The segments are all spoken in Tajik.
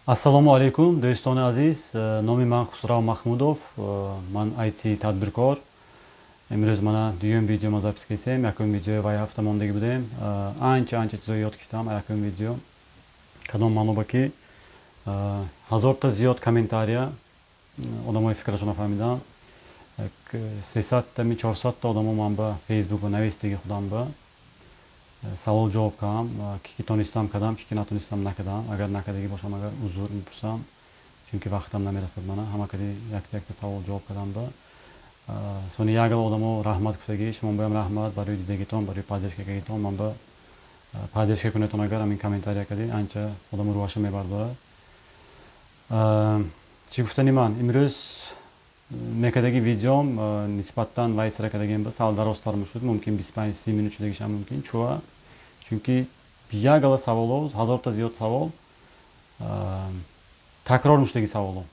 Ассалому алайкум, дӯстони азиз. Номи ман Хусрав Маҳмудов, ман IT тадбиркор. Имрӯз мана дуюм видеома запись кардем. Якум видеои вай ҳафта мондагӣ будем. Анча анча чизо ёд гирифтам. Якум видео кадом маъно, ки 1000та зиёд комментария одамои фикрашона фаҳмидам. 300-тами, 400та одамо ман ба Фейсбук навистаги худам ба савол ҷавоб кардам. Ки тонистам, кардам, ки натонистам, накардам. Агар накардагӣ бошам, агар узр мепурсам, чунки вақтам намерасад. Мана ҳама кади якта якта савол ҷавоб кардам. Ба сони ягал одамо раҳмат гуфтагӣ. Шумо боям раҳмат барои дидагитон, барои поддержка кардагитон. Ман ба поддержка кунетон, агар ҳамин комментария кардӣ, анча одамо рӯҳаша мебардорад. Чӣ гуфтани ман, имрӯз мекардаги видеом нисбатан вай сара кардагим ба сал дарозтар мешуд, мумкин 25-30 минут шудагишам мумкин. Чуа чунки як гала саволо, 1000та зиёд савол такрор мешудаги саволо.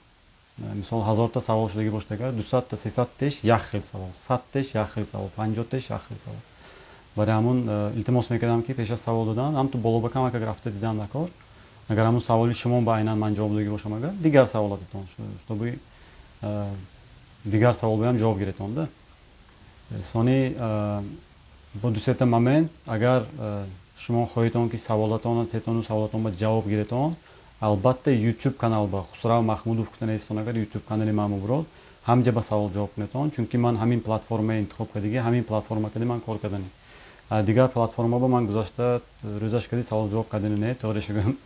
Мисол, 1000та савол шудагӣ бошад, агар 200та, 300теш як хел савол, 100теш як хел савол, 50теш як хел савол. Барои ҳамун илтимос мекардам, ки пеш аз савол додан ҳамту боло ба камакак рафта дидан дар кор. Агар ҳамун саволи шумо ба айнан ман ҷавоб додагӣ бошам, агар дигар саволататон, чтобы дигар савол боям ҷавоб гиретон да. Сони бо дусета момент: агар шумо хоҳедон, ки саволатонро тетону саволатон ба ҷавоб гиретон, албатта, YouTube канал ба Хусрав Маҳмудов гуфта навистон, агар YouTube канали ман мубурод, ҳамҷа ба савол ҷавоб кунетон, чунки ман ҳамин платформаи интихоб кардагӣ, ҳамин платформа кади ман кор кардани. Дигар платформа ба ман гузашта рӯзаш кади савол ҷавоб кардани не. Тоғриша гӯям,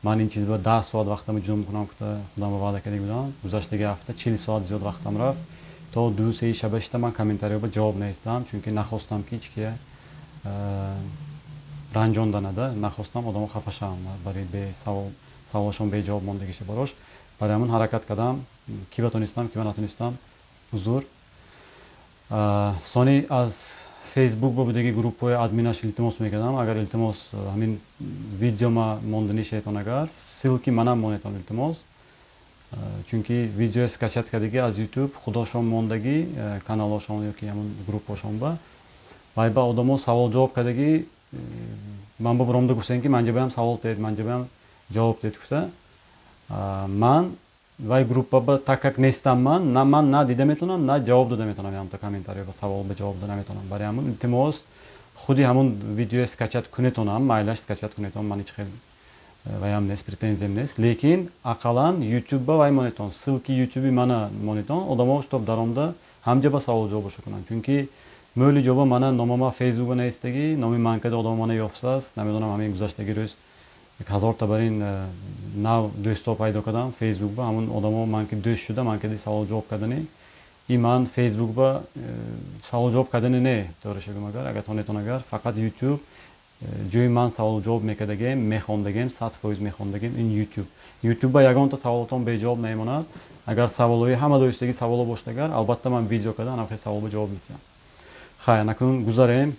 ман ин чиз ба 10 соат вақтамро ҷудо мекунам гуфта худам ба ваъда карда будам. Гузаштаги ҳафта 40 соат зиёд вақтам рафт. То 2-3 шаба шита ман комментариҳо ҷавоб навистам, чунки нахостам, ки ҳеч кия ранҷонданада, нахостам одамо хафа шаванд барои бесавол, саволашон беҷавоб мондагиша барош. Барои ҳамон ҳаракат кардам, ки ба тонистам, ки ба натонистам, узур. Сони аз Фейсбук ба будаги группҳои админаш илтимос мекардам, агар, илтимос, ҳамин видеома монданӣ шаетон, агар ссылки манам монетон, илтимос, чунки видео скачать кардагӣ аз Ютуб худошон мондагӣ каналҳошон ёки ҳамон группҳошон ба вай ба одамо савол ҷавоб кардагӣ. Ман ба буромда гуфтем, ки манҷа савол теед, манҷа ҷавоб теед гуфта. Ман вай группа ба так как нестам, ман на ман на дида метавонам, на ҷавоб дода метавонам. Ямта комментарио ба савол ба ҷавоб дода наметавонам. Барои ҳамон, илтимос, худи ҳамон видео скачать кунетонам, майлаш, скачать кунетон, ман ҳеч хел ваям нест, претензиям нест, лекин ақаллан Ютуб ба вай монетон, ссылки Ютуби мана монетон, одамо чтоб даромда ҳамҷа ба савол ҷавобошо кунанд, чунки мӯли ҷоба мана номама Фейсбука наистагӣ, номи ман када одамо мана ёфтааст. Намедонам, ҳамин гузаштаги рӯз 1000та бар ин нав дӯстҳо пайдо кардам Фейсбук ба. Ҳамон одамо ман ки дӯст шуда, ман кади савол ҷавоб кардани и ман Фейсбук ба савол ҷавоб кардани не. Ториша гум, агар тонетон, агар фақат Ютуб ҷои ман савол ҷавоб мекардагем, мехондагем, 100% мехондагем ин Ютуб. Ютуб ба ягонта саволотон беҷавоб намемонад. Агар саволҳои ҳама доистагӣ саволо бошад, агар албатта ман видео карда анахе савол ба ҷавоб медиҳам. Хай, анакун гузарем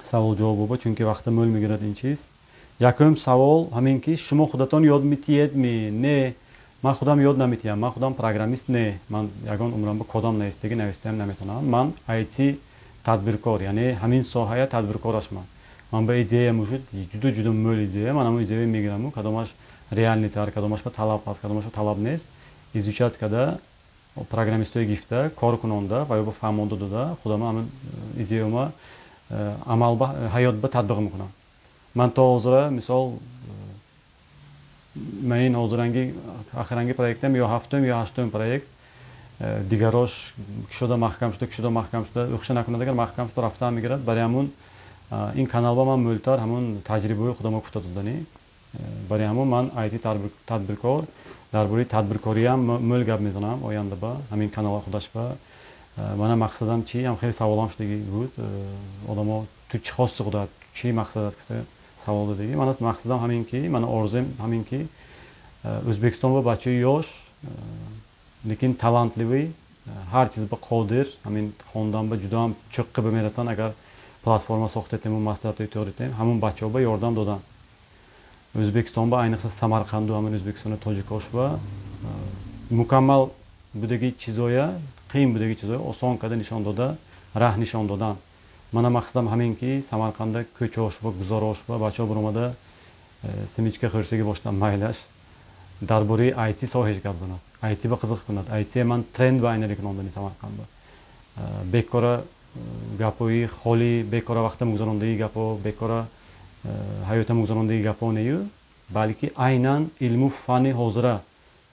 савол ҷавобоба, чунки вақта мӯл мегирад ин чиз. Якум савол ҳамин ки шумо худатон ёд метиҳед ми не? Ман худам ёд наметиҳам, ман худам программист не, ман ягон умрам ба кодам навистагӣ, навистаам наметавонам. Ман IT тадбиркор, яъне ҳамин соҳая тадбиркораш. Ман ба идея мушуд, ҷудо ҷудо мӯл идея. Ман ҳамон идея мегираму кадомаш реальныйтар, кадомаш ба талаб ҳаст, кадомаш ба талаб нест, изучать карда, программистои гифта кор кунонда ва ё ба фаҳмонда дода, худама ҳамин идеяма амал ба ҳаёт ба татбиқ мекунам. Ман то ҳозира, мисол, ман ин ҳозиранги ахиранги проектам ё ҳафтум ё ҳаштум проект, дигарош кушода маҳкам шуда, кушода маҳкам шуда, ӯхша накунад, агар маҳкам шуда рафтаам мегирад. Барои ҳамун ин каналба ман мӯлтар ҳамун таҷрибаҳои худамо гуфта доданӣ. Барои ҳамун ман IT тадбиркор, дар бораи тадбиркориам мӯл гап мезанам оянда ба ҳамин канала худаш ба. Мана мақсадам чи ам, хеле саволам шудагӣ буд. Одамо ту чӣ хости, худат чӣ мақсадат гуфта савол додагӣ. Ман мақсадам ҳамин ки, мана орзуем ҳамин ки Ӯзбекистон ба бачаи ёш, лекин талантливый, ҳар чиз ба қодир, ҳамин хондан ба ҷудоам чиққи ба мерасанд, агар платформа сохтетему маслиҳатҳои тӯритем, ҳамун бачаҳо ба ёрдам додан. Ӯзбекистон ба, айниқса Самарқанду ҳамин Ӯзбекистони тоҷикош ба мукаммал будаги чизоя, қиин будаги чизоя осон карда нишон дода, раҳ нишон додан. Мана мақсадам ҳамин ки Самарқанда кӯчаош ба, гузарош ба бачаҳо биромада семечка хӯрсагӣ бошадам, майлаш. Дар бораи IT соҳаш гап занад, IT ба қизиқ кунад. IT ман тренд ба айнали кунондани Самарқандба. Бекора гапҳои холӣ, бекора вақта мегузарондагӣ гапҳо, бекора ҳаёта мегузарондагӣ гапҳо нею, балки айнан илму фанни ҳозира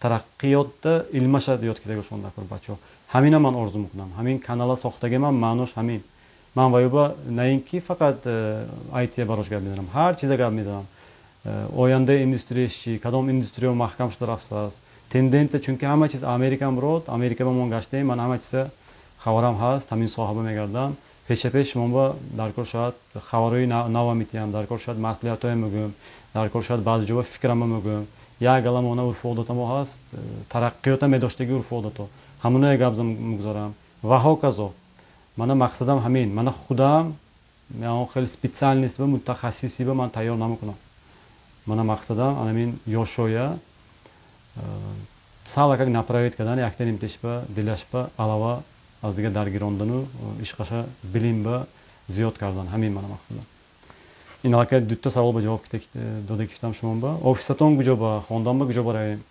тараққиётда илмаша ёд кида гошон, бачаҳо. Ҳамина ман орзу мекунам. Ҳамин канала сохтагимам маънош ҳамин. Ман ваюба на ин ки фақат IT барош гап мезанам, ҳар чиза гап мезанам. Ояндаи индустрияш чӣ, кадом индустрия маҳкам шуда рафтааст, тенденсия, чунки ҳама чиз Америкам бурод, Америка ба мон гаштем, ман ҳама чиза хабарам ҳаст, ҳамин соҳаба мегардам. Пешапеш шумоба дар кор шояд хабарҳои нава метиҳам, дар кор шояд маслиҳатҳое мегӯям, дар кор шояд баъзе ҷоба фикрама мегӯям. Як галамона урфу одатамо ҳаст, тараққиёта медоштаги урфу одато, ҳамоное гап мегузорам ва ҳоказо. Мана мақсадам ҳамин. Мана худам хеле специальность ба, мутахассиси ба ман тайёр намекунам. Мана мақсадам анамин ёшоя салакак направить кардан, якта нимтешба дилашба алава аз дигар даргирондану ишқаша билимба зиёд кардан. Ҳамин мана мақсадам. Ин аллакай дута савол ба ҷавоб дода гирифтам шумоба. Офисатон куҷо ба, хондан ба куҷо баравем?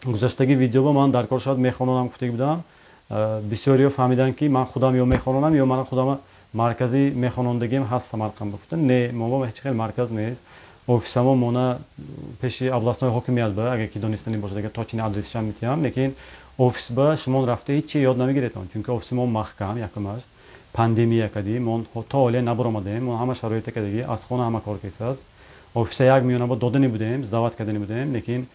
Гузаштаги видеоба ман дар кор шояд мехононам гуфтаги будам. Бисёриё фаҳмиданд, ки ман худам ё мехононам, ё ман худама маркази мехонондагиам ҳаст Самарқанд ба. Гуфтан, не, мо ҳеҷ хел марказ нест. Офисамо мона пеши областной ҳокимият ба, агар ки донистанӣ бошад, агар точный адресшам метиҳам. Лекин офис ба шумо рафта ҳеҷ ёд намегиретон, чунки офиси мо маҳкам. Якумаш, пандемия кадӣ мо то олия набаромадем, мо ҳама шароита кадагӣ, аз хона ҳама кор кесааст. Офиса як миёнаба додани будем, сдавать кардани будем, лекин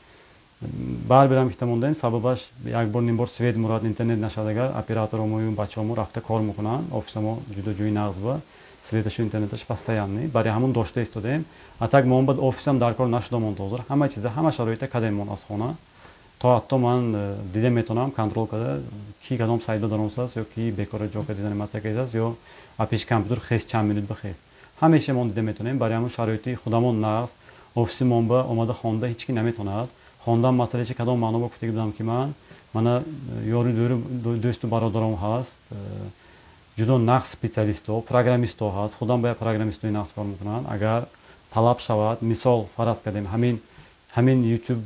барбирам кита мондаем. Сабабаш, як бор нимбор свет мурад, интернет нашад, агар операторомою бачаҳомо рафта кор мекунанд. Офисамо ҷудо ҷои нағз ба светашу интернеташ постоянный, барои ҳамон дошта истодаем. А так мо ба офисам дар кор нашуда монд. Ҳозир ҳама чиза, ҳама шароита кардем мон аз хона. То ҳатто ман дида метавонам, контроль карда, ки кадом сайтба даромсааст ё ки бекора ҷо кардидан кардааст, ё пеши компютер хес, чанд минут бихез, ҳамеша мон дида метавонем. Барои ҳамон шароити худамон нағз. Офиси мон ба омада хонда ҳеҷ ки наметавонад. Хондан масъалаи кадом маъно ба гуфтаги будам, ки ман мана ёру дӯсту бародаром ҳаст, ҷудо нағз специалистҳо, программистҳо ҳаст. Худам бояд программистои нағз кор мекунанд. Агар талаб шавад, мисол, фараз кардем, ҳамин YouTube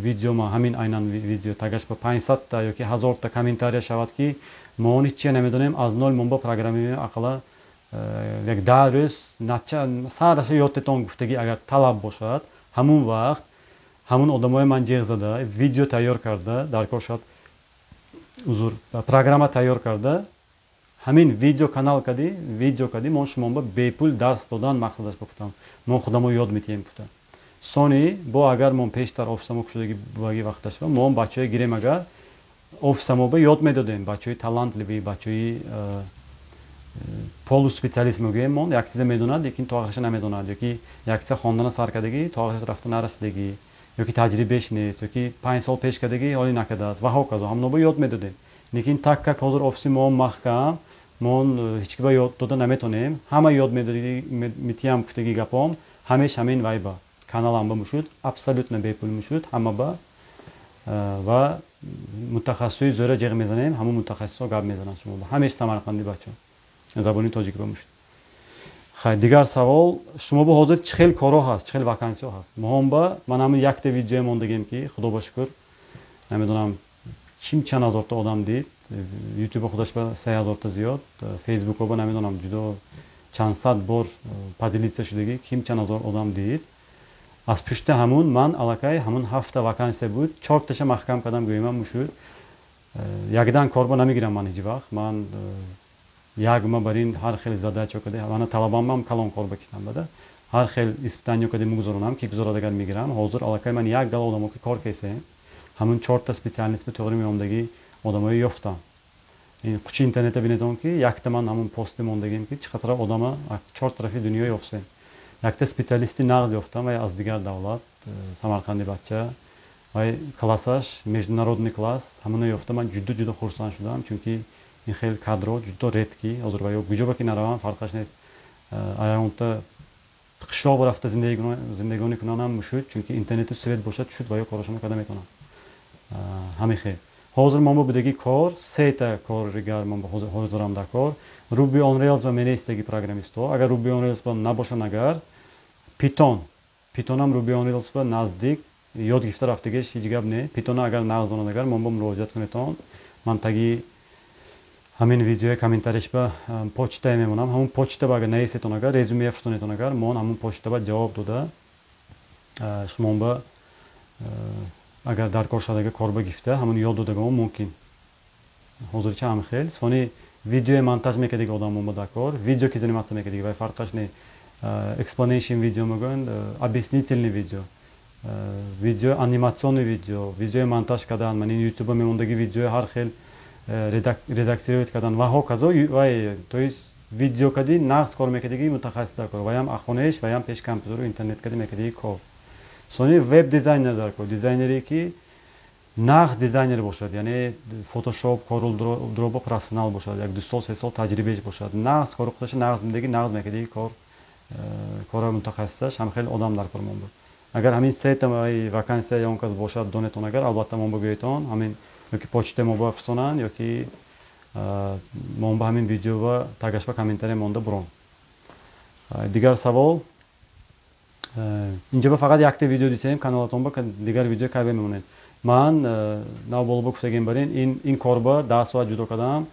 видеома, ҳамин айнан видео тагаш ба 500-та ёки 1000-та комментария шавад, ки мо он ҳеччия намедонем, аз ноль мон ба программирование ақалла як 10 рӯз сараша ёд тетон гуфтагӣ агар талаб бошад, ҳамун вақт ҳамун одамои ман ҷеғ зада, видео тайёр карда, дар кор шавад, узур, программа тайёр карда, ҳамин видео канал кадӣ, видео кадӣ, мо шумоба бепул дарс додан мақсадаш бикутам, мо худамо ёд метиҳем гуфта. Сони бо агар мо пештар офисамо кушодаги будаги вақташ мо бачаҳое гирем, агар офисамо ба ёд медодем, бачаҳои талантливый, бачаҳои полуспециалист мегӯем мон, як чиза медонад, лекин то охираша намедонад, ёки як чиза хондана сар кардагӣ, то охираш рафта нарасидагӣ, ёки таҷрибаеш нест, ёки 5 сол пеш кардагӣ, ҳоли накардааст ва ҳоказо, ҳамно ба ёд медодем. Лекин так как ҳозир офиси мо маҳкам, мо ҳеҷ ки ба ёд дода наметонем. Ҳама ёд метиҳам гуфтагӣ гапом ҳамеш ҳамин вайба каналам ба мушуд, абсолютно бепул мушуд ҳама ба ва мутахассисои зӯра ҷеғ мезанем, ҳамон мутахассисҳо гап мезананд шумо ҳамеш, самарқанди бачо, забони тоҷикӣ ба мушуд. Хай, дигар савол: шумо ба ҳозир чӣ хел корҳо ҳаст, чӣ хел вакансиҳо ҳаст? Моҳом ба ман ҳамин якта видеое мондагем, ки худо ба шукр, намедонам, чим чанд ҳазорта одам дид. Ютуба худаш ба 3000-та зиёд, Фейсбуко ба намедонам, ҷудо чанд сад бор поделиться шудагӣ, ким чанд ҳазор одам дид. Аз пушти ҳамун ман аллакай ҳамун ҳафта вакансия буд, чорташа маҳкам кардам, гӯемам мушуд. Якдан корба намегирам ман ҳеҷ вақт. Ман як ма бар ин ҳар хел задача каде, мана талабамам калон кор бакишам бада, ҳар хел испытание каде мегузаронам, ки гузорад агар мегирам. Ҳозир аллакай ман як гала одамо ки кор кесем, ҳамун чорта специальность ба туғри меомдагӣ одамои ёфтам. Ин кучи интернета бинедон, ки якта ман ҳамун пости мондагим, ки чӣ қадра одама чор тарафи дунё ёфтем. Якта специалисти нағз ёфтам вай аз дигар давлат, самарқанди бача, вай классаш международный класс. Ҳамуно ёфта ман ҷудо ҷудо хурсанд шудам, чунки ин хел кадро ҷудо редкий ҳозир. Ва ё куҷо ба ки наравам, фарқаш нест, аягонта қишлоқ рафта зиндагонӣ кунанам мушуд, чунки интернету свет бошад, шуд, ва ё корашоно карда метавонам. Ҳамин хел ҳозир мо будаги кор, сета коригар мо ҳозирам дар кор: Ruby on Rails ва менестаги программистҳо. Агар Ruby on Rails ба набошанд, агар Python, Pythonам Ruby on Rails ба наздик. Ёд гирифта рафтагиш ҳеҷ гап не. Питона агар нағз донад, агар мон ба муроҷиат кунедтон, ман таги ҳамин видеои комментариш ба почтае мемонам. Ҳамун почта ба агар нависетон, агар резюме фиристонетон, агар мон ҳамун почта ба ҷавоб дода, шумон ба агар дар кор шуд, агар корба гирифта, ҳамун ёд додагон мумкин. Ҳозирча ҳам хел. Сони видеои монтаж мекардиги одам мо дар кор, видео ки заниматься мекардиги, вай фарқаш не, explanation видео мегӯянд, объяснительный видео, видео, анимационный видео, видеои монтаж кардан, ман ин ютуба мемондаги видеои ҳар хел редактировать кардан ва ҳоказо. Вай, то есть, видео кади нағз кор мекардиги мутахассис дар кор, ваям ахонаиш, ваям пеш компютеру интернет кади мекардиги кор. Сони веб дизайнер дар кор, дизайнере ки нағз дизайнер бошад, яъне Фотошоп, КорелДроба профессионал бошад, як 2 сол, 3 сол таҷрибааш бошад, нағз кори худаша нағз медаги, нағз мекардиги кор, кора мутахассисаш, ҳам хеле одам дар кор мон буд. Агар ҳамин сета вакансия ё он кас бошад, донетон агар, албатта мон бигӯетон, ҳамин ёки почта мо ба фирсонанд, ёки мон ба ҳамин видео тагаш ба комментария монда бурон. Дигар савол: инҷо ба фақат якта видео дисем каналатон ба, дигар видео кайбе мемонед? Ман нав боло гуфтагем, барин ин корба 10 соат ҷудо кардам,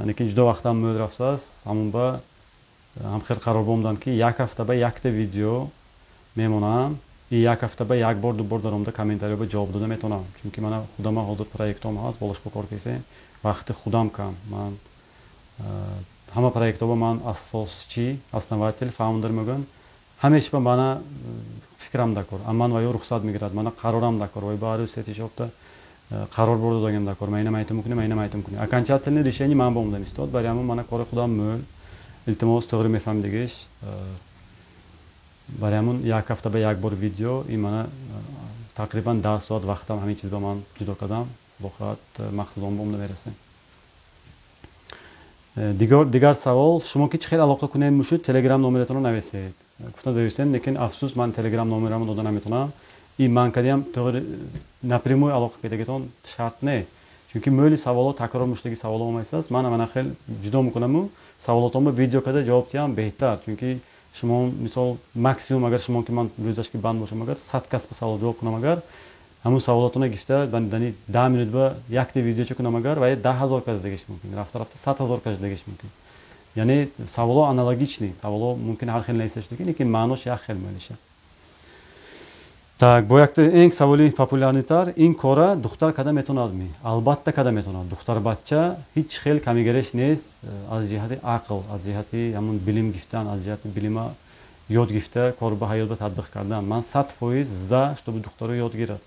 лекин ҷудо вақтам мӯд рафтааст. Ҳамун ба ҳам хел қарор бомдам, ки як ҳафта ба якта видео мемонам и як ҳафта ба як бор, ду бор даромада комментариё ба ҷавоб дода метавонам, чунки мана худама ҳозир проектом ҳаст, болош ба кор кесем, вақти худам кам. Ман ҳама проектҳоба ман асосчи, основатель, founder мегӯянд, ҳамеша ба мана фикрам дакор, ман ва ё рухсат мегирад, мана қарорам дакор, вай ба сетишопта қарор бор додагем дакор, ман ина майтум кунем, ман ина майтум кунем, окончательный решение ман ба омадам истод. Барои ҳамон мана кори худам мӯл, илтимос, тоғри мефаҳмидагиш. Барои ҳамон як ҳафта ба як бор видео, ин мана тақрибан 10 соат вақтам ҳамин чиз ба ман ҷудо кардам. Бохоҳад, мақсадон ба омада мерасем. Дигар савол: шумо ки чӣ хел алоқа кунем мушуд, Телеграм номератонро нависед гуфта нависем, лекин афсӯс, ман Телеграм номерамро дода наметавонам. И ман кадиам напрямую алоқа кардагитон шарт не, чунки мӯли саволо такрор муштаги саволо омайсааст. Ман мана хел ҷудо мекунаму саволотонро видео карда ҷавоб диҳам беҳтар, чунки шумо мисол максимум агар шумо ки ман рӯзаш ки банд бошам, агар 100 кас ба савол ҷавоб кунам, агар ҳамун саволотонро гирифта дани 10 минут ба якта видеоча кунам, агар вай 10 000 кас дигаш мумкин, рафта рафта 100 000 кас дигаш мумкин. Яъне саволо аналогичный саволо мумкин ҳар хел нависта шудаги, лекин маънош як хел мелиша. Так, бо якта ин саволи популярный тар: ин кора духтар када метавонад ми? Албатта, када метавонад. Духтарбача ҳеҷ хел камигареш нест аз ҷиҳати ақл, аз ҷиҳати ҳамун билим гирифтан, аз ҷиҳати билима ёд гирифта, кор ба ҳаёт ба татбиқ кардан. Ман 100% за, чтобы духтаро ёд гирад.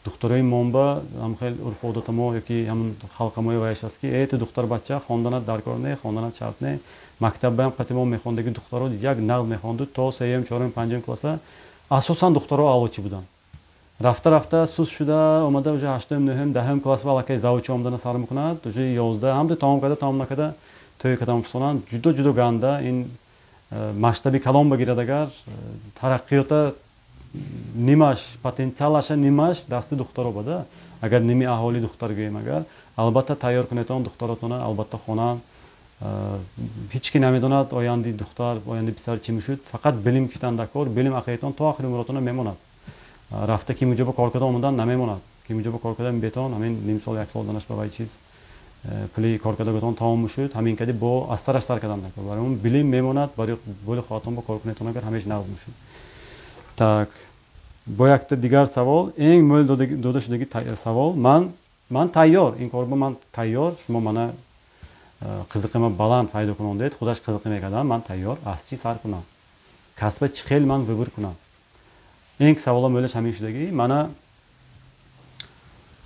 Духтарои момба ҳам хел урфу одатамо ёки ҳамун халқамои ваяш аст, ки э, ту духтарбача, хонданат дар кор не, хонданат шарт не. Мактаббаам қати мо мехондаги духтаро як нағз мехонду то сеюм, чорум, панҷум класса. Асосан духтаро аълочӣ буданд. Рафта рафта суст шуда омада, уже ҳаштум, нӯҳум, даҳум класс аллакай завучи омадана сар мекунад, уже 11 ҳамду тамом карда, тамом накарда тӯй кадам фусонанд. Ҷудо ҷудо ганда ин масштаби калон багирад, агар тараққиёта нимаш, потенсиалаша нимаш дасти духтаро бада. Агар ними аҳоли духтар гӯем, агар, албатта, тайёр кунедон духтаротона, албатта, хонанд. Ҳеҷ ки намедонад оянди духтар, оянди писар чӣ мешуд. Фақат билим гирифтан дар кор, билим ақиятон то охири умротона мемонад. Рафта ки муҷоба кор карда омадан намемонад, ки муҷоба кор карда бетон ҳамин ним сол, як сол данаш ба вай чиз пули кор кардаготон тамом мешуд, ҳамин кади бо аз сараш сар кардан дар кор. Барои он билим мемонад, барои боли хоҳатон ба кор кунедтон, агар ҳамеш нағз мешуд. Так, бо якта дигар савол, ин мӯл дода шудаги савол: ман тайёр, ин корба ман тайёр, шумо мана қизиқима баланд пайдо кунондед, худаш қизиқӣ мекардам, ман тайёр, аз чӣ сар кунам, касба чӣ хел ман выбор кунам? Ин савола мӯлаш ҳамин шудагӣ. Мана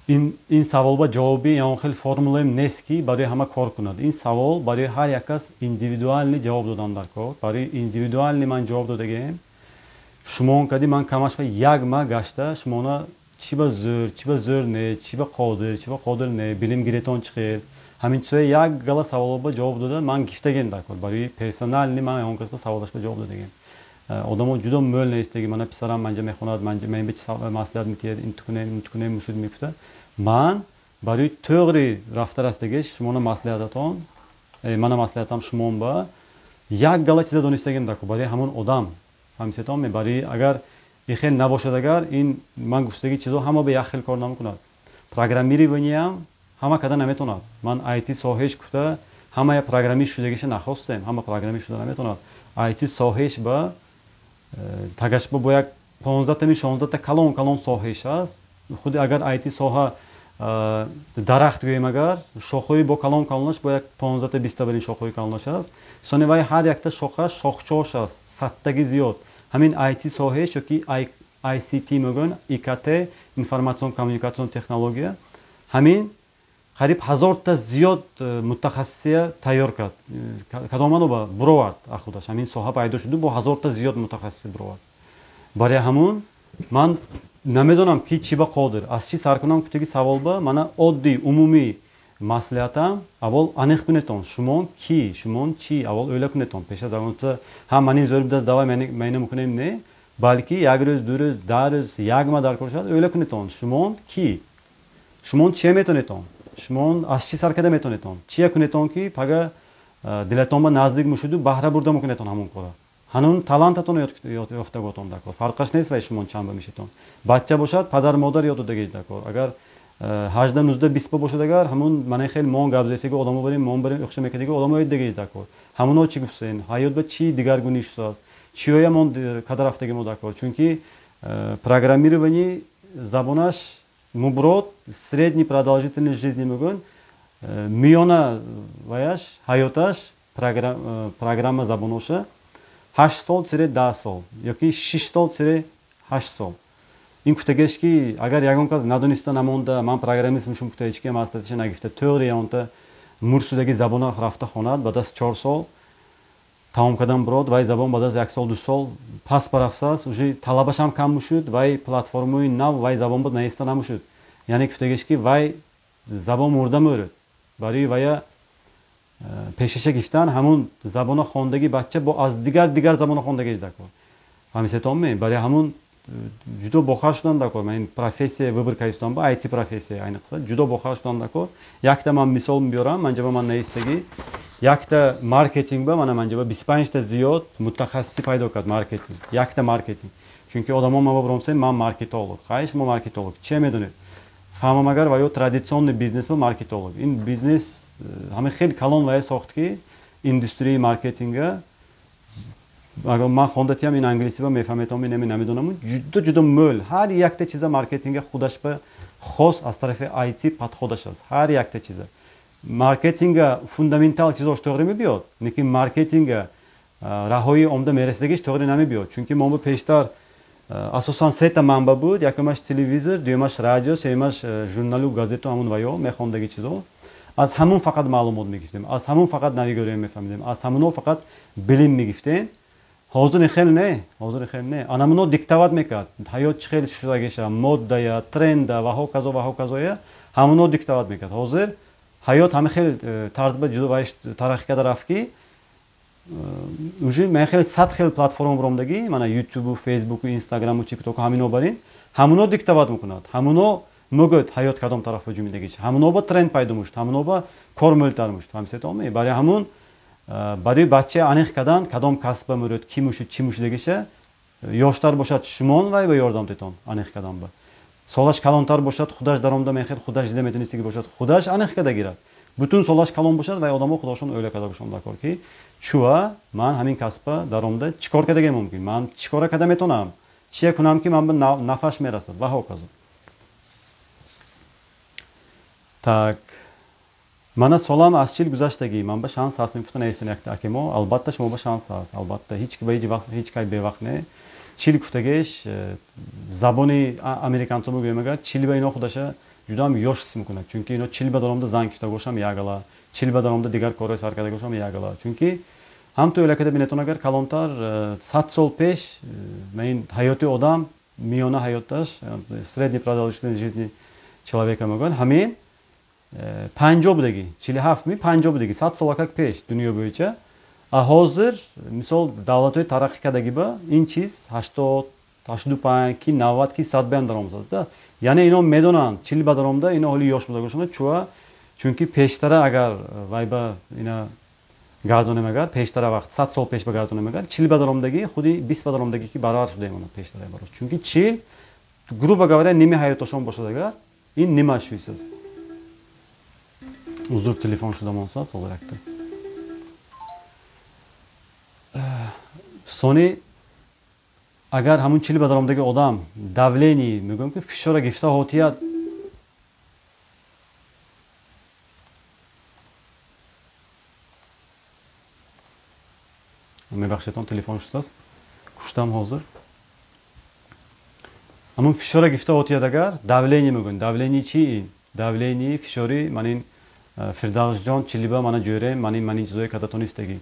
ин савол ба ҷавоби ягон хел формулаем нест, ки барои ҳама кор кунад. Ин савол барои ҳар як кас индивидуальный ҷавоб додан дар кор. Барои индивидуальный ман ҷавоб додагем. Шумо кади ман камаш ба як ма гашта, шумона чӣ ба зӯр, чӣ ба зӯр не, чӣ ба қодир, чӣ ба қодир не, билим гиретон чӣ хел, ҳамин чизои як гала саволо ба ҷавоб дода ман гифтагем дар кор. Барои персональный ман ягон кас ба саволаш ба ҷавоб додагем. Одамо ҷудо мӯл нестаги: мана писарам манҷа мехонад, ман ба чи маслиҳат метиҳад, ин тукунем, ин тукунем мушуд мегуфта. Ман барои тӯғри рафта растагиш шумона маслиҳататон, мана маслиҳатам шумон ба як гала чиза донистагем дар кор барои ҳамон одам, фаҳмисетон? Барои агар Ин хел набошад агар, ин ман гуфтаги чизо ҳама ба як хел кор намекунад. Программированиям ҳама када наметонад. Ман IT соҳааш гуфта ҳамая программист шудагиша нахостем, ҳама программист шуда наметонад. IT соҳааш ба тагашба бо як 15-тами 16та калон калон соҳааш аст. Худи агар IT соҳа дарахт гӯем агар, шохҳои бо калон калонаш бо як 15та 20та барин шохҳои калонаш аст. Сони вай ҳар якта шоха шохчош аст, садтаги зиёд. Ҳамин IT соҳааш ёки ICT мегӯянд, ИКТ, информацион коммуникатсион технология, ҳамин қариб 1000та зиёд мутахассисия тайёр кард. Кадом маъно буровард худаш ҳамин соҳа пайдо шуду бо 1000та зиёд мутахассис буровард. Барои ҳамун ман намедонам ки чӣ ба қодир, аз чӣ сар кунам кутаги савол ба мана оддий умумӣ маслиҳатам: аввал аниқ кунетон шумон ки, шумон чӣ, аввал o'йла кунетон. Пеш аз аввал ҳам манин зӯр бидаст, давай майна мекунем, не, балки як рӯз, 2 рӯз, 10 рӯз, як ма дар кор шавад, o'йла кунетон шумон ки, шумон чие метонетон, шумон аз чӣ сар карда метонетон, чие кунетон ки пага дилатон ба наздик мушуду баҳра бурда мекунетон ҳамон кора. Ҳанун талантатон ёфтаготон дакор, фарқаш нест вай шумон чанд ба мешитон. Бача бошад, падар модар ёд додагиш дакор. Агар 18, 19, 20 ба бошад агар, ҳамун мана хел мон гап зесиги одамо барем, мон барем, ӯхша мекардиги одамо ёд дагиш дакор. Ҳамуно чӣ гуфтсен, ҳаёт ба чӣ дигаргунӣ шудааст, чиёя мон када рафтаги мо дакор. Чунки программирование забонаш муброд средний продолжительность жизни мегӯянд, миёна ваяш ҳаёташ программа забоноша 8 сол тире 10 сол ёки 6 сол тире 8 сол. Ин гуфтагеш ки агар ягон кас надониста намонда, ман программист мешум гуфта ҳеч ки маслиҳатиша нагирифта, тӯғри ягонта мурсудаги забона рафта хонад, баъд аз 4 сол тамом кардан бирод, вай забон баъд аз 1 сол 2 сол пас барафтааст, уже талабашам кам мушуд, вай платформаи нав вай забон боз наиста намушуд. Яъне гуфтагеш ки вай забон мурда мӯрд. Барои вая пешаша гирифтан ҳамун забона хондаги бача бо аз дигар дигар забона хондагиш дакор. Фаҳмисетонме? Барои ҳамун ҷудо бохар шудан дакор. Ман ин профессия выбор кардистон ба IT профессия айниқса ҷудо бохар шудан дакор. Якта ман мисол мебиёрам, манҷаба ман наистагӣ. Якта маркетинг ба мана манҷаба 25та зиёд мутахассиси пайдо кард маркетинг. Якта маркетинг. Чунки одамо ма бобромсен, ман маркетолог. Хай, шумо маркетолог. Че медонед? Фаҳмам агар ва ё традитсионный бизнес ба маркетолог. Ин бизнес ҳамин хеле калон вая сохт ки индустрияи маркетинга. Агар ман хондатиам ин англисӣ ба мефаҳметом, ин намедонам, ҷудо ҷудо мӯл ҳар якта чиза маркетинга худаш ба хос аз тарафи IT подходаш аст. Ҳар якта чиза маркетинга фундаментал чизош тоғри мебиёд, лекин маркетинга раҳои омда мерасидагиш тоғри намебиёд. Чунки мо пештар асосан сета манба буд: якумаш телевизор, дуюмаш радио, сеюмаш журналу газету ҳамун ваё мехондаги чизо. Аз ҳамун фақат маълумот мегирифтем, аз ҳамун фақат навигариё мефаҳмидем, аз ҳамуно фақат билим мегирифтем. Ҳозир хел не, ҳозир хел не. Анамуно диктовать мекард. Ҳаёт чӣ хел шудагиша, моддая, тренда ва ҳоказо ва ҳоказоя ҳамуно диктовать мекард. Ҳозир ҳаёт ҳама хел тарз ба ҷудо вайш тараққӣ карда рафт ки уже ман хел сад хел платформа баромдагӣ, мана ютубу, фейсбуку, инстаграму, тиктоку ҳамино барин, ҳамуно диктовать мекунад. Ҳамуно мегӯяд ҳаёт кадом тараф ба ҷумидагиш. Ҳамуно ба тренд пайдо мушд, ҳамуно ба кор мӯлтар мушд. Фаҳмисетоме? Барои ҳамун барои бача аниқ кардан кадом касба мурӯд, ки мушуд, чӣ мушудагиша, ёштар бошад шумон вай ба ёрдам тетон аниқ кардан ба. Солаш калонтар бошад, худаш даромда мехел, худаш дида метонистиги бошад, худаш аниқ карда гирад. Бутун солаш калон бошад, вай одамо худошон o'йла карда бошанд дакор ки чуа ман ҳамин касба даромда чӣ кор кардаге мумкин, ман чӣ кора карда метонам, чие кунам ки ман ба нафаш мерасад ва ҳоказо. Так, мана солам аз 40 гузаштагӣ, ман ба шанс ҳаст, гуфта наистен якта акемо, албатта шумо ба шанс ҳаст, албатта ҳеч ки ба ҳеҷ вақт ҳеҷ кай бевақт не. 40 гуфтагеш забони американцо мегӯям агар 40 ба ино худаша ҷудоам ёш ҳис мекунад, чунки ино 40 ба даромда зан гирифта бошам ягала, 40 ба даромда дигар корҳои сар карда бошам ягала. Чунки ҳам ту элакада бинетон агар калонтар 100 сол пеш ин ҳаёти одам миёна ҳаёташ средний продолжительность жизни человека мегӯянд, ҳамин 50 будагӣ, 47 ми 50 будагӣ, 100 солакак пеш дунё bo'yicha. А ҳозир мисол давлатҳои тараққӣ кардагӣ ба ин чиз 80, 85, ки 90, ки 100 баян даромадааст да. Яъне ино медонанд 40 ба даромада ино ҳоли ёш буда бошанд, чуа чунки пештара агар вай ба ина Гардонем агар пештара вақт 100 сол пеш ба гардонем агар 40 ба даромадагӣ худи 20 ба даромадагӣ ки баробар шуда мемонад пештара барош. Чунки 40 грубо говоря ними ҳаётошон бошад агар ин нимаш шуйсаз. Узр телефон шуда монсад ҳозир якта. Сони агар ҳамун 40 ба даромадагӣ одам давление мегӯям ки фишора гирифта ҳотият мебахшедон телефон шудааст куштам ҳозир. Ҳамун фишора гирифта ҳотият агар давление мегӯем. Давление чи? Давление фишори ман ин Фирдавсҷон чилиба мана ҷӯрем ман ин чизое када тонистагӣ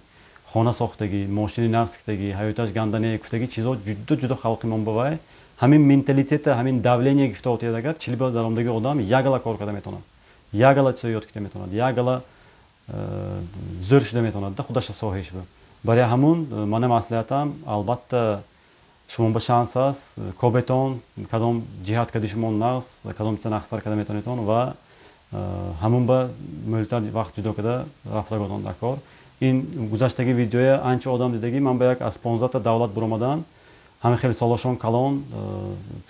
хона сохтагӣ мошини нақс китагӣ ҳаёташ ганда не гуфтагӣ чизо ҷудо ҷудо халқи мон бавай ҳамин менталитета ҳамин давление гирифта ҳотият агар чилиба даромадагӣ одам ягала кор карда метавонад, ягала чизо ёд кита метавонад, ягала зӯр шуда метавонад да худаша соҳиш ба. Барои ҳамун мана маслиҳатам албатта шумо ба шанс аст кобетон кадом ҷиҳат кади шумо нақс кадом чиза нақстар карда метавонедон ва ҳамун ба мӯлтар вақт ҷудо карда рафтаготон дар кор. Ин гузаштаги видеоя анча одам дидагӣ ман ба як аз 15 давлат буромадан ҳама хеле солошон калон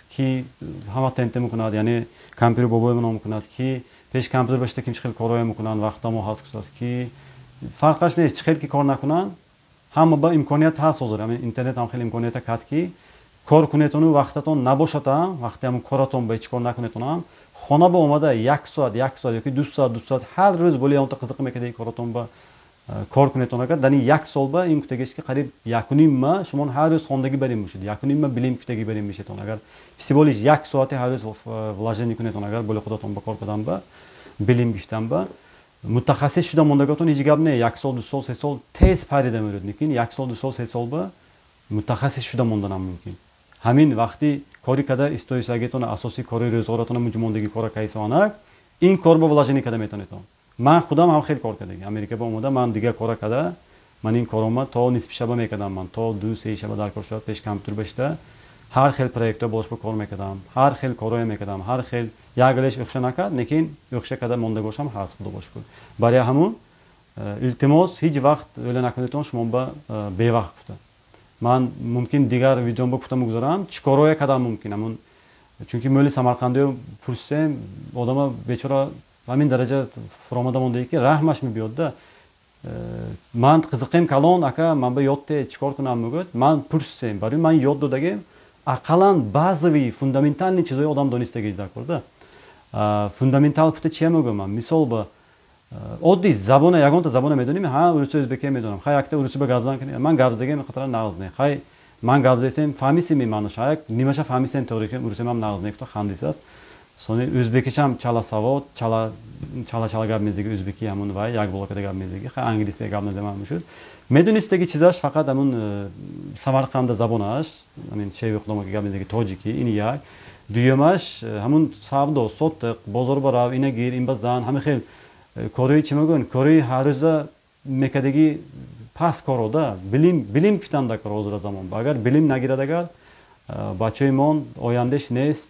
ки ҳама тенте мекунад, яъне компютер бобои ном мекунад, ки пеш компютер башта ким чӣ хел корҳое мекунанд вақтамо ҳаст кусааст ки фарқаш нест чӣ хел ки кор накунанд ҳама ба имконият ҳаст ҳозир. Ҳамин интернет ҳам хеле имконията кард ки кор кунетону вақтатон набошад ҳам вақте ҳамун коратон ба ҳеҷ кор накунетон ҳам хона ба омада як соат як соат ёки ду соат ду соат ҳар рӯз боли онта қизиқ мекардаи коратон ба кор кунетон агар дар ин як сол ба ин кутагиш ки қариб якуним ма шумо ҳар рӯз хондагӣ барин мешуд, якуним ма билим кутагӣ барин мешетон агар всего лишь як соати ҳар рӯз вложение кунетон агар боли худатон ба кор кардан ба билим гирифтан ба мутахассис шуда мондаготон ҳеҷ гап не, як сол ду сол се сол тез парида мерӯд, лекин як сол ду сол се сол ба мутахассис шуда монданам мумкин. Ҳамин вақти кори када истоисагитон асосии кори рӯзғоратон муҷмондагӣ кора кайсонак ин кор ба вложение када метавонетон. Ман худам ҳам хеле кор кардагӣ Америка ба омада ман дигар кора када ман ин корома то нисфи шаба мекардам, ман то ду се шаба дар кор шуда пеш компютер башта ҳар хел проектҳо болош ба кор мекардам, ҳар хел корҳое мекардам, ҳар хел як леш ӯхша накард, лекин ӯхша карда мондагошам ҳаст, худо бошукр. Барои ҳамун илтимос ҳеҷ вақт ӯла накунедтон шумо ба бевақт гуфта. Ман мумкин дигар видеом ба гуфта мегузарам, чӣ корҳое кардам мумкин ҳамун, чунки мӯли Самарқандиё пурсем одама бечора ҳамин дараҷа фуромада мондаи ки раҳмаш мебиёд да. Ман қизиқем калон ака ман ба ёд те чӣ кор кунам мегӯяд, ман пурсем, барои ман ёд додагем ақаллан базовый фундаментальный чизои одам донистагиш дар кор да. Фундаментал гуфта чия мегӯям ман? Мисол ба оддӣ забона ягонта забона медонем, ҳа урусӣ ӯзбекия медонам, хай якта урусӣ ба гап зан кунем, ман гап задагем қатара нағз не, хай ман гап задасем фаҳмисем маъноша, як нимаша фаҳмисем тоғри урусем ҳам нағз не, гуфта хандисааст. Сони ӯзбекишам чала савод, чала чала чала гап мезаги ӯзбекӣ ҳамун вай як болокада гап мезаги, хай англисия гап назамам мешуд. Медонистаги чизаш фақат ҳамун Самарқанда забонаш, ҳамин шеви худома ки гап мезаги тоҷикӣ, ин як. Дуюмаш ҳамун савдо, сотиқ, бозор барав, ина гир, ин ба зан, ҳамин хел кори чӣ мегӯянд, кори ҳаррӯза мекардагӣ пас коро да, билим, билим гуфтан дар кор ҳозира замон. Агар билим нагирад агар бачаи мон ояндаш нест.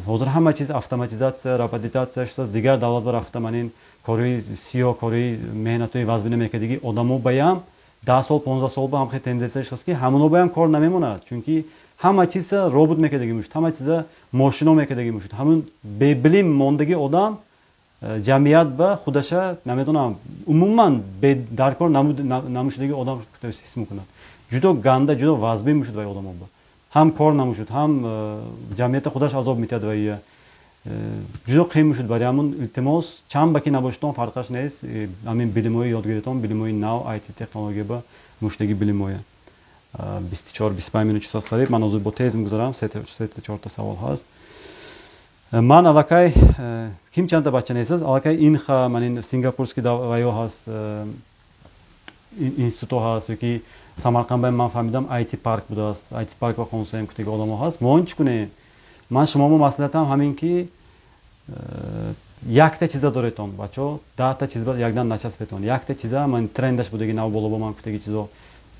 Ҳозир ҳама чиз автоматизатсия, роботизатсия шудааст. Дигар давлат ба рафта ман ин кори сиёҳ, кори меҳнатҳои вазбина мекардагӣ одамо баям 10 сол, 15 сол ба ҳам хел тенденсия шудааст ки ҳамоно баям кор намемонад, чунки ҳама чиза робот мекардагӣ мешуд, ҳама чиза мошино мекардагӣ мешуд. Ҳамун бебилим мондагӣ одам ҷамъият ба худаша намедонам умуман даркор намушудагӣ одам ҳис мекунад. Ҷудо ганда, ҷудо вазбин мешуд вай одамо ба. Ҳам кор намушуд, ҳам ҷамъията худаш азоб метиҳад вай. Ҷудо қийин мешуд. Барои ҳамун илтимос чанд ба ки набошедон фарқаш нест, ҳамин билимҳои ёд гиритон, билимҳои нав, IT технология ба муштаги билимҳое. 24 25 минут чиз қариб, ман ҳозир бо тез мегузарам, се чорта савол ҳаст. Ман аллакай ким чандта бача нестаст, аллакай инха ман ин сингапурский ваё ҳаст, институто ҳаст, ёки Самарқанд ба ман фаҳмидам IT парк будааст, IT парк ба хонсаем кутаги одамо ҳаст. Мо он чӣ кунем? Ман шумомо маслиҳатам ҳамин ки якта чиза доретон бачо, даҳта чиз ба якдан начаспетон. Якта чиза ман трендаш будаги нав боло ба ман кутаги чизо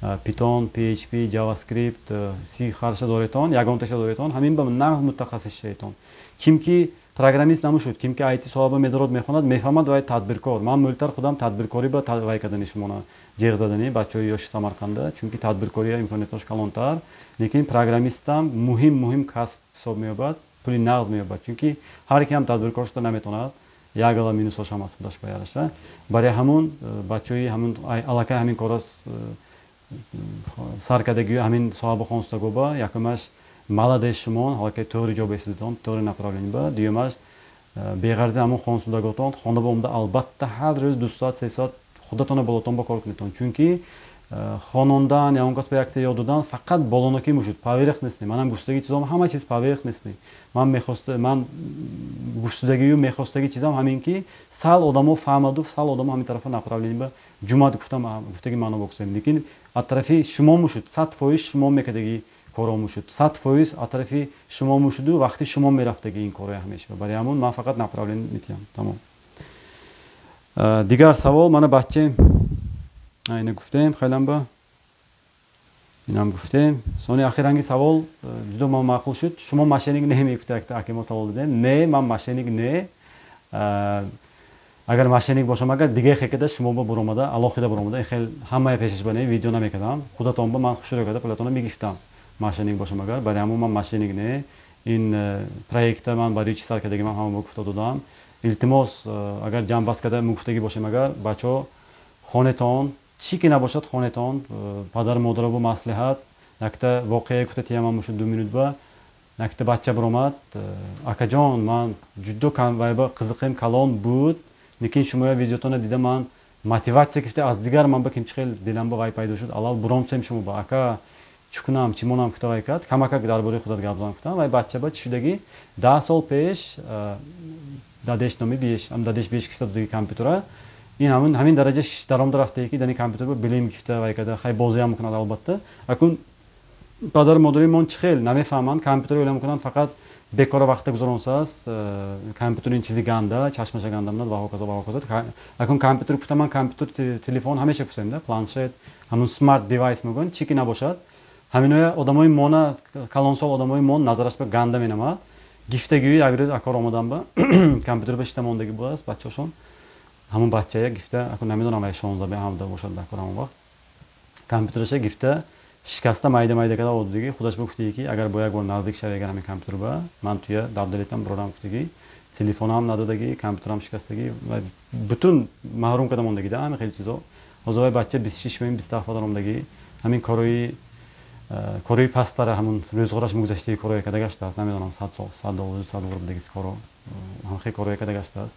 Python, PHP, JavaScript, C харша доретон, ягонташа доретон, ҳамин ба нағз мутахассис шаетон. Ким ки Программист намушуд. Ким ки IT соҳаба медорад, мехонад, мефаҳмад, вай тадбиркор. Ман мӯлтар худам тадбиркорӣ ба вай кардани шумона ҷеғ задани бачаҳои ёши Самарқанда, чунки тадбиркория имкониятош калонтар. Лекин программистам муҳим касб ҳисоб меёбад, пули нағз меёбад, чунки ҳар ки ҳам тадбиркор шуда наметавонад. Як ала минусош ҳам аст худаш ба яраша. Барои ҳамун бачаҳои ҳамун аллакай ҳамин кора саркардагию ҳамин соҳаба хонстагоба, якумаш, молодец шумо, аллакай тӯғри ҷо бесидитон, тӯғри направление ба. Дуюмаш, беғарзи ҳамун хонсудаготон хонда ба омада, албатта, ҳар рӯз 2 соат, 3 соат худатона болотон ба кор кунедтон, чунки хонондан, ягон кас ба як чиз ёд додан фақат болонокӣ мушуд, поверхностный. Манам гуфтаги чизом ҳама чиз поверхностный. Ман мехоста, ман гуфтудагию мехостаги чизам ҳамин, ки сал одамо фаҳмаду сал одамо ҳамин тарафа направление ба ҷумат гуфтам, гуфтаги маъно бокусем. Лекин аз тарафи шумо мушуд, 100% шумо мекардаги коро мушуд, 100% аз тарафи шумо мушуду вақти шумо мерафтаги ин корои ҳамеша. Барои ҳамун ман фақат направление метиҳам, тамом. Дигар савол, мана бачче, ина гуфтем, хелам ба инам гуфтем. Сони ахиранги савол ҷудо ман маъқул шуд: шумо мошенник не мегуфта? Аки мо савол додем. Не, ман мошенник не. Агар мошенник бошам, агар дигаре хекада шумо ба буромада, алоҳида буромада, хел ҳамаи пешаш ба не видео намекардам. Худатон ба ман хушрӯ карда, пулатонро мегирифтам, мошенник бошам агар. Барои ҳамун ман мошенник не. Ин проекта ман барои чӣ сар кардаги, ман ҳама гуфта додам. Илтимос, агар ҷамъбаст карда мугуфтагӣ бошем, агар бачаҳо, хонетон, чӣ ки набошад, хонетон, падару модаро бо маслиҳат. Якта воқеа гуфта тиямам мушуд 2 минут ба. Якта бача биромад: «Акаҷон, ман ҷудо вайба қизиқим калон буд, лекин шумоя видеотона дида, ман мотиватсия гирифта, аз дигар ман ба кимчи хел дилам ба вай пайдо шуд, аллал буромсем шумо ба, ака, чӣ кунам, чӣ монам?» Гуфта вай кард. Камакак дар бораи худат гап зан, гуфтам. Вай бача ба чӣ шудагӣ: 10 сол пеш дадеш номи биеш, дадеш биеш гирифта дудаги компютера. Ин ҳамин дараҷа даромада рафтае, ки дани компютер ба билим гирифта вай карда, хай, бозиам мекунад албатта. Акун падару модари мон чӣ хел намефаҳманд, компютер ӯйлам мекунанд фақат бекора вақта гузаронсааст, компютер ин чизи ганда, чашмаша ганда менад ва ҳоказо, ва ҳоказо. Акун компютер гуфта, ман компютер, телефон ҳамеша кусем да, планшет, ҳамун smart device мегӯянд, чӣ ки набошад, ҳаминоя одамои мона, калонсол одамои мон назараш ба ганда менамад. Гифтагию як рӯз акор омадам ба компютер ба шита мондагӣ будааст бачаҳошон. Ҳамун бачая гифта, акун намедонам, вай 16 17 бошад дар кор, ҳамон вақт компютераша гифта, шикаста, майда майда карда одудагӣ. Худаш ба гуфтагӣ, ки агар бо як бор наздик шави агар ҳамин компютер ба ман, туя дабдалитам бирорам гуфтагӣ. Телефонам надодагӣ, компютерам шикастагӣ ва бутун маҳрум карда мондагӣ да ҳамин хеле чизо. Ҳозир вай бача 26, 27 омдагӣ, ҳамин корои пасттара, ҳамун рӯзғораш мегузаштаги корое карда гаштааст. Намедонам, 100 сол, 100 доллар, 200 доллар будагис коро, ҳамхел корое карда гаштааст.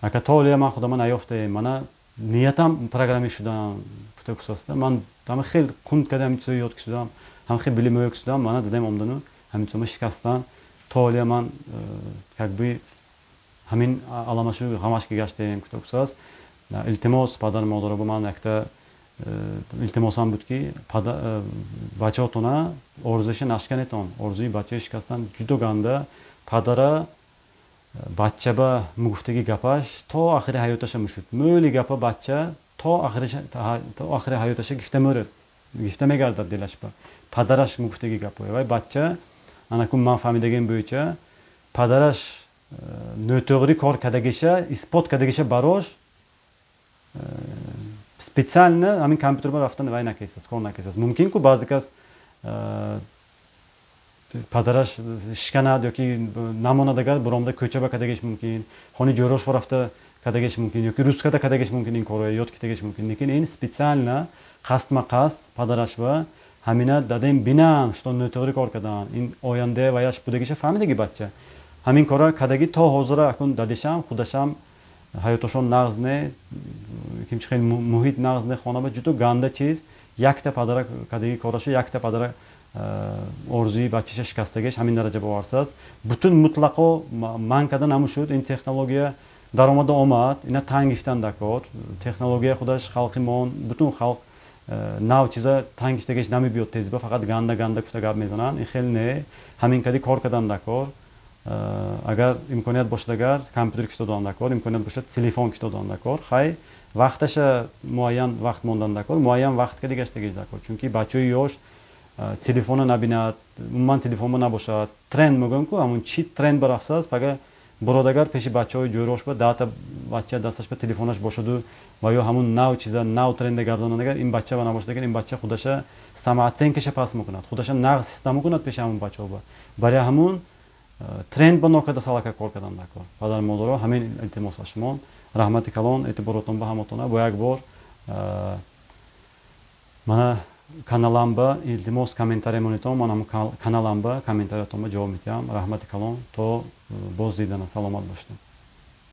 Ака, то олия ман худама наёфтаем, мана ниятам программист шудам гуфта кусаста. Ман ҳама хел кунд карда ҳамин чизо ёд кисудам, ҳам хел билимое кисудам, мана дадем омдану ҳамин чизома шикастан. То олия ман как бы ҳамин аламашу ғамаш ки гаштаем гуфта кусааст. Илтимос, падару модаро ба ман якта илтимосам буд, ки бачаҳотона орзуиша нашканетон. Орзуи бачаи шикастан ҷудо ганда. Падара бачаба мугуфтаги гапаш то охири ҳаёташа мушуд. Мӯли гапа бача то охири ҳаёташа гифта мӯрад, гифта мегардад дилашба падараш мугуфтаги гапое. Вай бача, анакун ман фаҳмидагим буюча, падараш нотоғрӣ кор кардагиша исбот кардагиша барош специально ҳамин компютер ба рафтан вай накесас, кор накесас. Мумкин ку баъзе кас падараш шиканад ёки намонад, агар буромда кӯча ба кардагиш мумкин, хони ҷӯрош ба рафта кардагиш мумкин ёки рускада кардагиш мумкин, ин корро ёд китагиш мумкин. Лекин ин специально қасдма қасд падараш ба ҳамина дадем бинан, что нотоғрӣ кор кардан, ин оянда ваяш будагиша фаҳмидаги. Бача ҳамин корро кардагӣ. То ҳозира акун дадишам, худашам ҳаётошон нағз не, кимчи хеле муҳит нағз не, хона ба ҷудо ганда чиз. Якта падара кардагӣ корашу, якта падара орзуи бачаша шикастагиш ҳамин дараҷа боварсааст. Бутун мутлақо ман карда намушуд. Ин технология даромада омад, ина танг гифтан дакор. Технология худаш халқи мон, бутун халқ нав чиза танг гифтагиш намебиёд тезба, фақат ганда ганда гуфта гап мезананд. Ин хел не, ҳамин кади кор кардан дакор. Агар имконият бошад, агар компютер киштодан дакор, имконият бошад, телефон киштодан дакор. Хай, вақташа муайян вақт мондан дакор, муайян вақт ка дигаштагиш дакор, чунки бачаҳои ёш телефона набинад, умуман телефонба набошад. Тренд мегӯям ку, ҳамун чи тренд барафтааст, пага. Буродагар пеши бачаҳои ҷӯрош ба даҳта бача дасташ ба телефонаш бошаду ва ё ҳамун нав чиза, нав тренда гардонанд, агар ин бача ба набошад, агар ин бача худаша самооценкаша паст мекунад, худаша нағз ҳис намекунад пеши ҳамун бачаҳо. Ба барои ҳамун тренд ба нокада салака кор кардан даркор. Падару модаро, ҳамин илтимос аз шумо. Раҳмати калон эътиборотон ба ҳаматона. Бо як бор мана каналамба, илтимос, комментария монитон. Ман ҳамун каналамба комментариятонба ҷавоб медиҳам. Раҳмати калон, то боз дидана, саломат бошед.